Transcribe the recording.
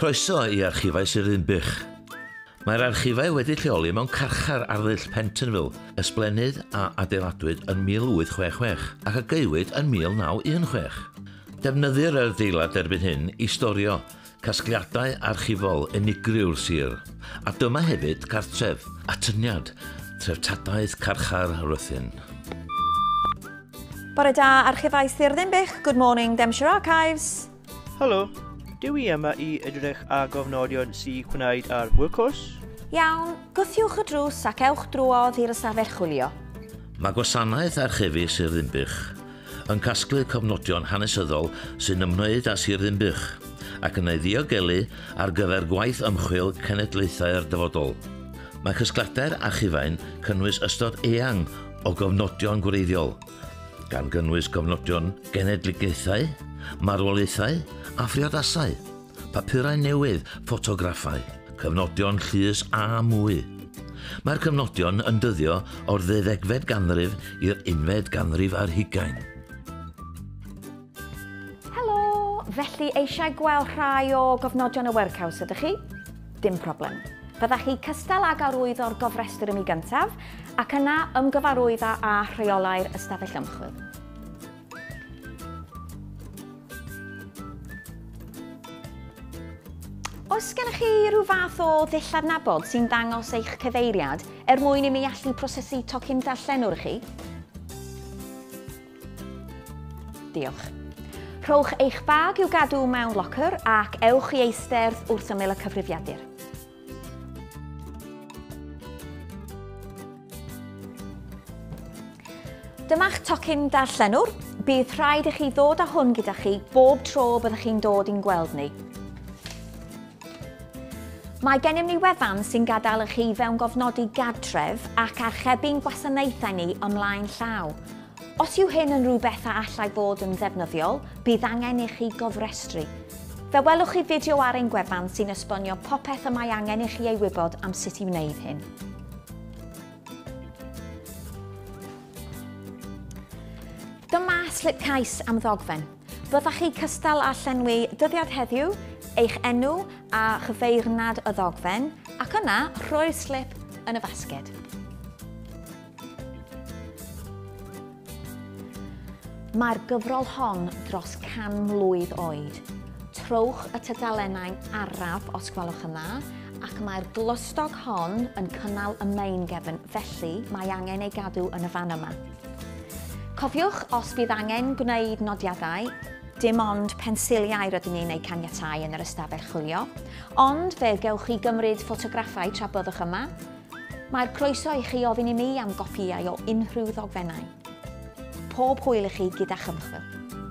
Croeso i Archifau Sir Ddinbych. Mae'r archifau wedi lleoli mewn carchar arddull Pentonville, ysblennydd a adeiladwyd yn 1866 ac a gaewyd yn 1916. Defnyddir yr adeilad erbyn hyn i storio casgliadau archifol unigryw'r sir, a dyma hefyd gartref atyniad treftadaeth carchar Rhuthun. Bore da, Archifau Sir Ddinbych. Good morning, Denbighshire Archives. Helo, dw i yma i edrych ar gofnodion sy'n gwneud ar Workhorse. Iawn, gwthiwch y drws ac ewch drwodd i'r ystafell chwilio. Mae gwasanaeth archebu Sir Ddinbych yn casglu cofnodion hanesyddol sy'n ymwneud â Sir Ddinbych ac yn ei ddiogelu ar gyfer gwaith ymchwil cenedlaethau'r dyfodol. Mae casgliadau'r archifau'n cynnwys ystod eang o gofnodion gwreiddiol, gan gynnwys cofnodion genedligaethau, marwolaethau a phriodasau, papurau newydd, ffotograffau, cyfnodion llys a mwy. Mae'r cyfnodion yn dyddio o'r ddeuddegfed ganrif i'r unfed ganrif ar hugain. Helo! Felly eisiau gweld rhai o gofnodion y workhouse ydych chi? Dim problem. Fyddech chi cystal ag arwyddo'r gofrestr i mi gyntaf, ac yna ymgyfarwyddo â rheolau'r ystafell ymchwil. Oes gennych chi rhyw fath o ddull adnabod sy'n dangos eich cyfeiriad er mwyn i mi allu prosesu tocyn darllenwr i chi? Diolch. Rhowch eich bag i'w gadw mewn locker ac ewch i eistedd wrth ymyl y cyfrifiadur. Dyma'ch tocyn darllenwr. Bydd rhaid i chi ddod â hwn gyda chi bob tro byddwch chi'n dod i'n gweld ni. Mae gennym ni wefan sy'n gadael i chi fewngofnodi gartref ac archebu'n gwasanaethau ni ymlaen llaw. Os yw hyn yn rhywbeth a allai fod yn ddefnyddiol, bydd angen i chi gofrestru. Fe welwch chi fideo ar ein gwefan sy'n esbonio popeth y mae angen i chi ei wybod am sut i wneud hyn. Dyma slip cais am ddogfen. Byddech chi cystal â llenwi dyddiad heddiw, eich enw a chyfeirnad y ddogfen, ac yna rhoi'r slip yn y fasged. Mae'r gyfrol hon dros 100 mlwydd oed. Trowch y tudalennau'n araf os gwelwch yn dda, ac mae'r glustog hon yn cynnal y main gefn, felly mae angen ei gadw yn y fan yma. Cofiwch, os bydd angen gwneud nodiadau, dim ond pensiliau rydyn ni'n eu caniatáu yn yr ystafell chwilio, ond fe gewch chi gymryd ffotograffau tra byddwch yma. Mae'r croeso i chi ofyn i mi am gopïau o unrhyw ddogfennau. Pob hwyl i chi gyda'ch ymchwil.